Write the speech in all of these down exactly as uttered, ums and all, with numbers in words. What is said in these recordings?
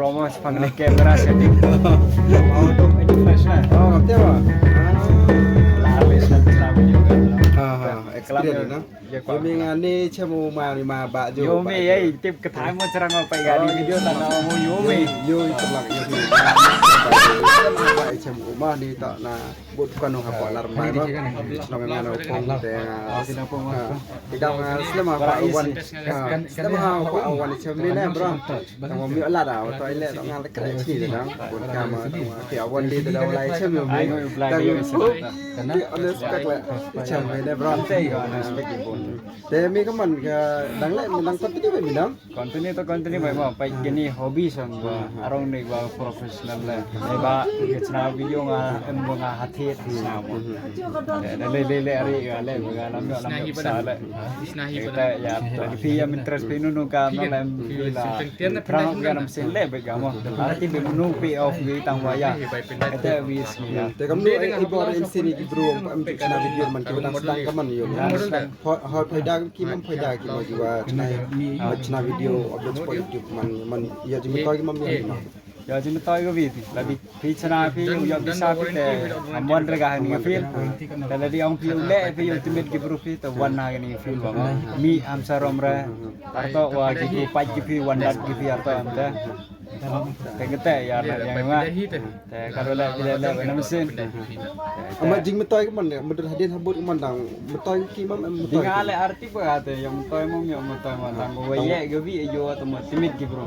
Promo sa pang ni camera setting. Auto edit flash na. Oh, ngerti apa? Ah, flash na, flash na, video kan. Ha, ha, experience na. Ye, mi nga ni chem u ma ni ma ba jo. Yo mi, ye, tip ka thai mo cherang apa ya di video ta na mo yo mi. Yo, yo, ito lang, yo mi. Ba chem u ma ni ta na. Bud kan ha ko alarm mai ba. Shnong nga no pong te. Tidak nga slem ha ko awan. Slem ha ko awan chem ni ne bro. Tang mi la da to ile to nga le kre chi de dang. Bud ka ma to ki awan di de dang lai chem yo mi. Dang yo. Honest ka le chem ni ne bro. Te mi ka man ka dang le mi dang continue mi dang. Continue to continue bai mo, pai kini hobby sang ba arong ni ba professional le. Ni ba kit chna video nga em ba nga hatit chna mo. Le le le le ari ga le ba ga lam lam sa le. Kita ya phi ya interest phi nu nu ka no le em phi la. Prang ga nam sin le ba ga mo. Arti be nu phi off gi tang wa ya. Kita wi ski ya. Te kam nu i bor em sini ki bro em chna video man ki dang sedang ka man yo. Hoi phaida ki mam phaida ki ma jiwa chna, ma chna video upload pa YouTube man, man ya jingmyntoi ki mam ya. Ya jingmyntoi ko vi ti la bi phi chna phi yu ya bi sa phi te amon re ga ni phi. Te la di ong phi le phi yu timit ki bru phi te wan na ni phi wa mi am sa rom re. Arto wa ki phi pa ki phi wan dat ki phi arto am te. Te kete ya ya ma. Te ka ro le ki le le na mesin. Ama jingmyntoi ka man ne, mudar hadien habut ka man dang myntoi ki mam em myntoi. Ding ale arti ba te yang myntoi mom yang myntoi ma dang ko ye ga vi yo to mo timit ki bro.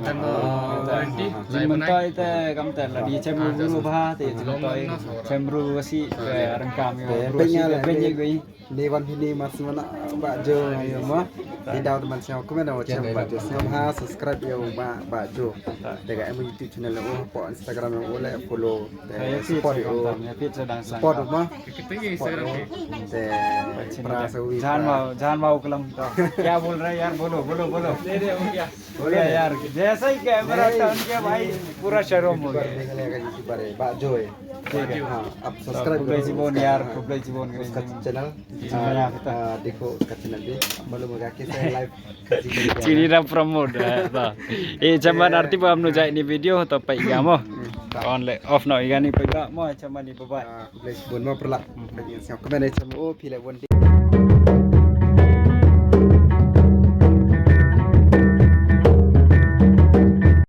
Jingmyntoi te kam te la di chem ru bha te jingmyntoi chem ru si te rengkam yo. Benya le benya go. Ni wan hini mas mana ba jo ayo ma. Di daw teman siang komen daw chem ba jo siang ha subscribe yo ba ba jo. Te ga em YouTube channel o po Instagram o le follow. Te support yo. Support ma. Support yo. Te pra sa wi. Jan mau jan mau kelam. Kya bol rahe yaar, bolo bolo bolo. Bolo yaar. Jaisa hi camera turn kiya bhai, pura showroom ho gaya. Meghalaya ka YouTuber hai ba jo hai. Theek hai. Ha, aap subscribe khublei chibon yaar, khublei chibon. Uska channel. Ah, dekho uska channel bhi. Malum hoga kaise live. Chini na promote hai. E chaman arti ba humno jai ni video to pai ga mo. On le off no igani pai ga mo chaman ni bye bye. Khublei chibon mo pyrlak. Siang comment cham o phi le won.